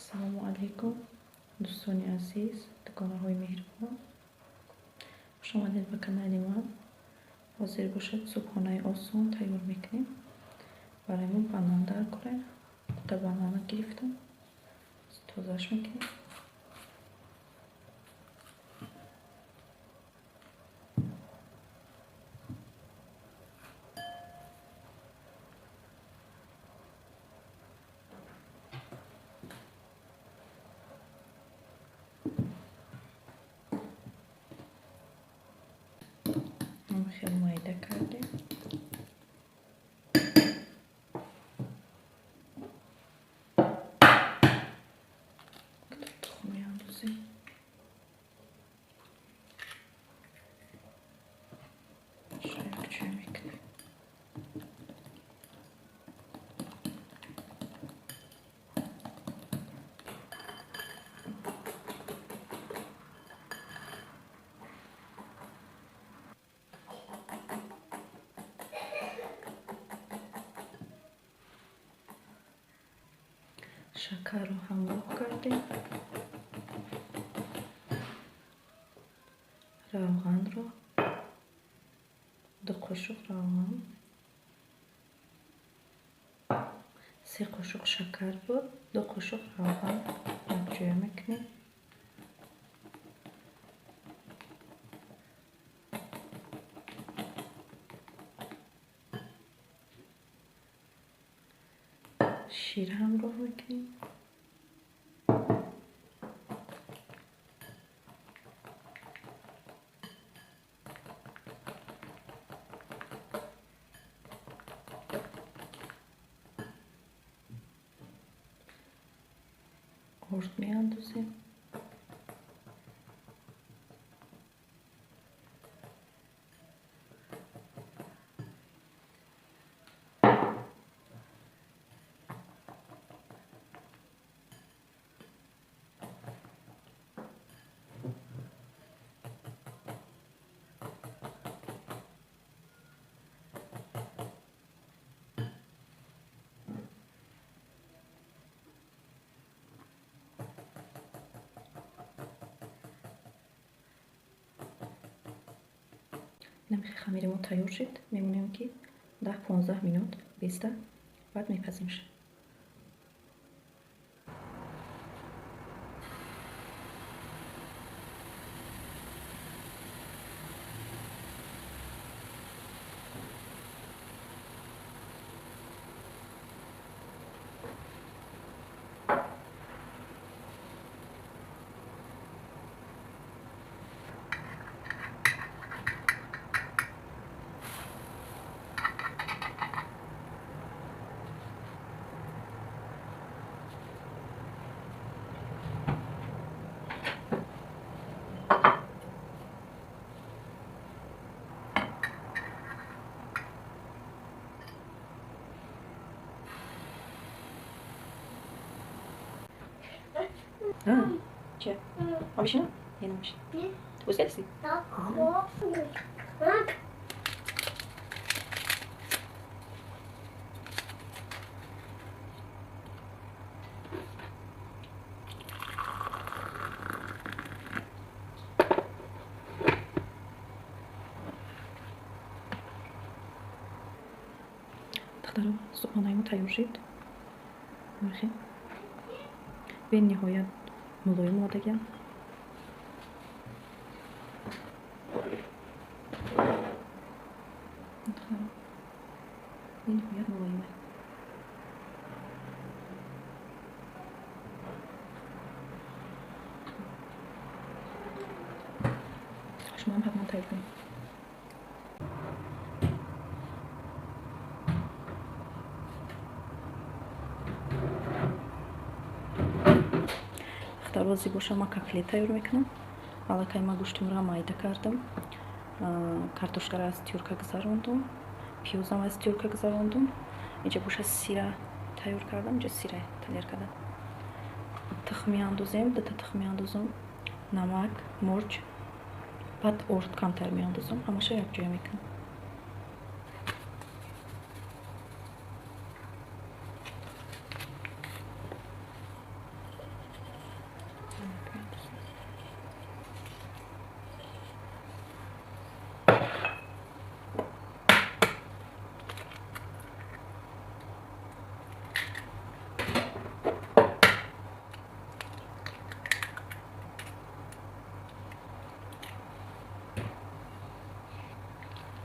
Салому алейкум, дӯстони азиз, дуконаҳои меҳрибон. Хуш омадед ба канали ман. Ҳозир бошад субҳонаи осон тайёр мекунем. Барои мо банан даркора. Дута банана гирифтам. Тозааш мекунем. Хеле майда кардем. Тухм меандозем. Якҷоя мекунем. Шакарро ҳамроҳ кардем. Равғанро, 2 қошуқ равған, 3 қошуқ шакар буд, 2 қошуқ равған якҷоя мекунем. Шир ҳамроҳ мекунем. Орд меандозем. Намихи хамири мо тайёр шуд. Мемонем ки 10-15 минут беста, баъд мепазимш. Че? Обещано? Я не обещала. Ты будешь? Да. Духтаро, субҳонаи мо тайёр шид. Бениҳоят мулоим омодагиам. Бениҳоят мулоима. Шумоам ҳатман тайёр кунед. Духтаро, боша ма котлет тайёр мекунам. Аллакай ма гӯштимро майда кардам. Картошкаро аз тёрка гузарондум. Пиёзам аз тёрка гузарондум. Инҷа боша сира тайёр кардам. Инҷа сира тайёр кардам. Тухм меандозем, дута тухм меандозам. Намак, мурч, баъд орд камтар меандозам. Ҳамаша якҷоя мекунам.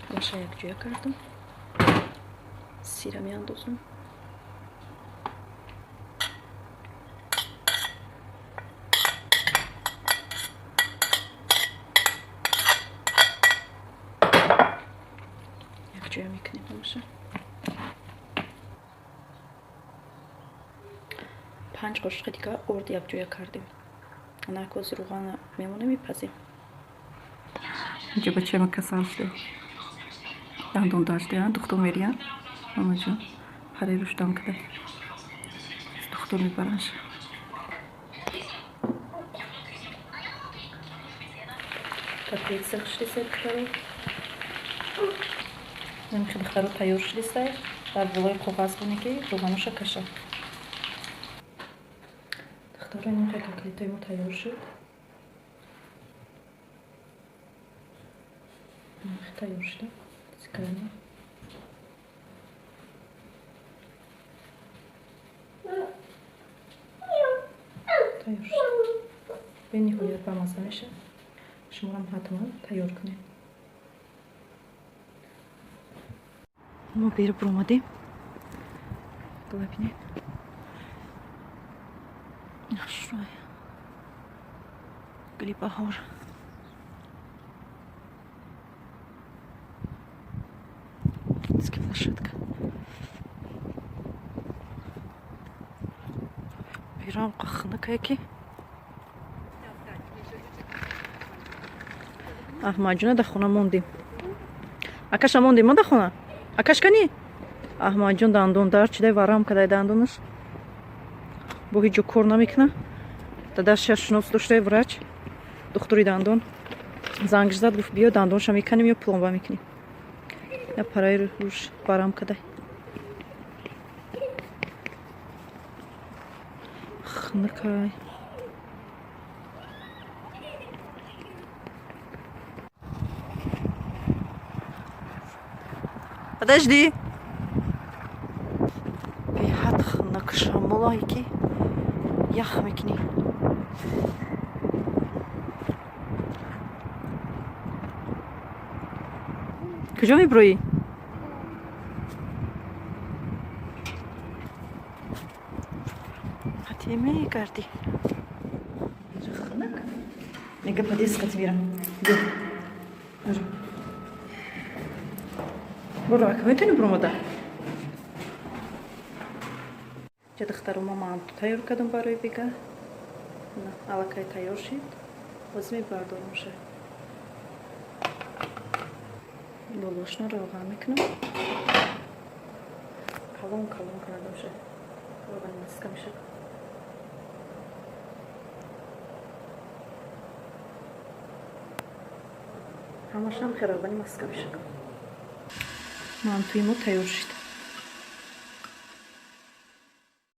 Ҳамаша якҷоя кардам. Сира меандозам. Якҷоя мекунем ҳамаша. 5 қошуқи дигар орд якҷоя кардем. Анакози руғана мемонем, мепазем. Инҷа бачаи ма касал шуда. Дандон дошта, духтур мериян. Мамаҷон, параи рӯшдам кадай. Духтур мебаранш. Котлет сих шудисай, духтаро. Намихи, духтаро, тайёр шудисай. Дар болои коғаз боне ки рӯғаноша каша. Духтаро, инхе котлетои мо тайёр шуд. Инхе тайёр шуда. Зикарна. Тайёр шуд. Бениҳоят бамазза мешавад. Шуморам ҳатман тайёр кунед. Мо бери буромадем. Бибинед. Хушрӯй. Гули баҳор. Детская площадка. Берам қахнакай ки. Аҳмадҷона дар хона мондем. Акаша мондем ма дар хона? Акаш кани? Аҳмадҷон дандон дард шудай, варам кадай дандонаш. Бо ҳеҷ ҷо кор намекуна. Дадаш шинос доштай врач, духтури дандон. Зангш зад, гуфт биё дандонша меканем ё пломба мекунем. Я параи рӯш варам кадай. Хнакай. Подожди. Беҳад хунук шамолае ки ях мекунӣ. Куҷо мебироӣ? Ҳатие мегардӣ. Хунук. Мега подъезд қати мирам. Биё. Буро, ака метавонӣ биромада? Ҷа, духтаро, ма манту тайёр кардам барои бега. Аллакай тайёр шид. Боз мебардорамша. Болошно равған мекунам. Калон калон кардамша. Равғани маска мешавад. Ҳамашам хе равғани маска мешавад. Мантуи мо тайёр шид.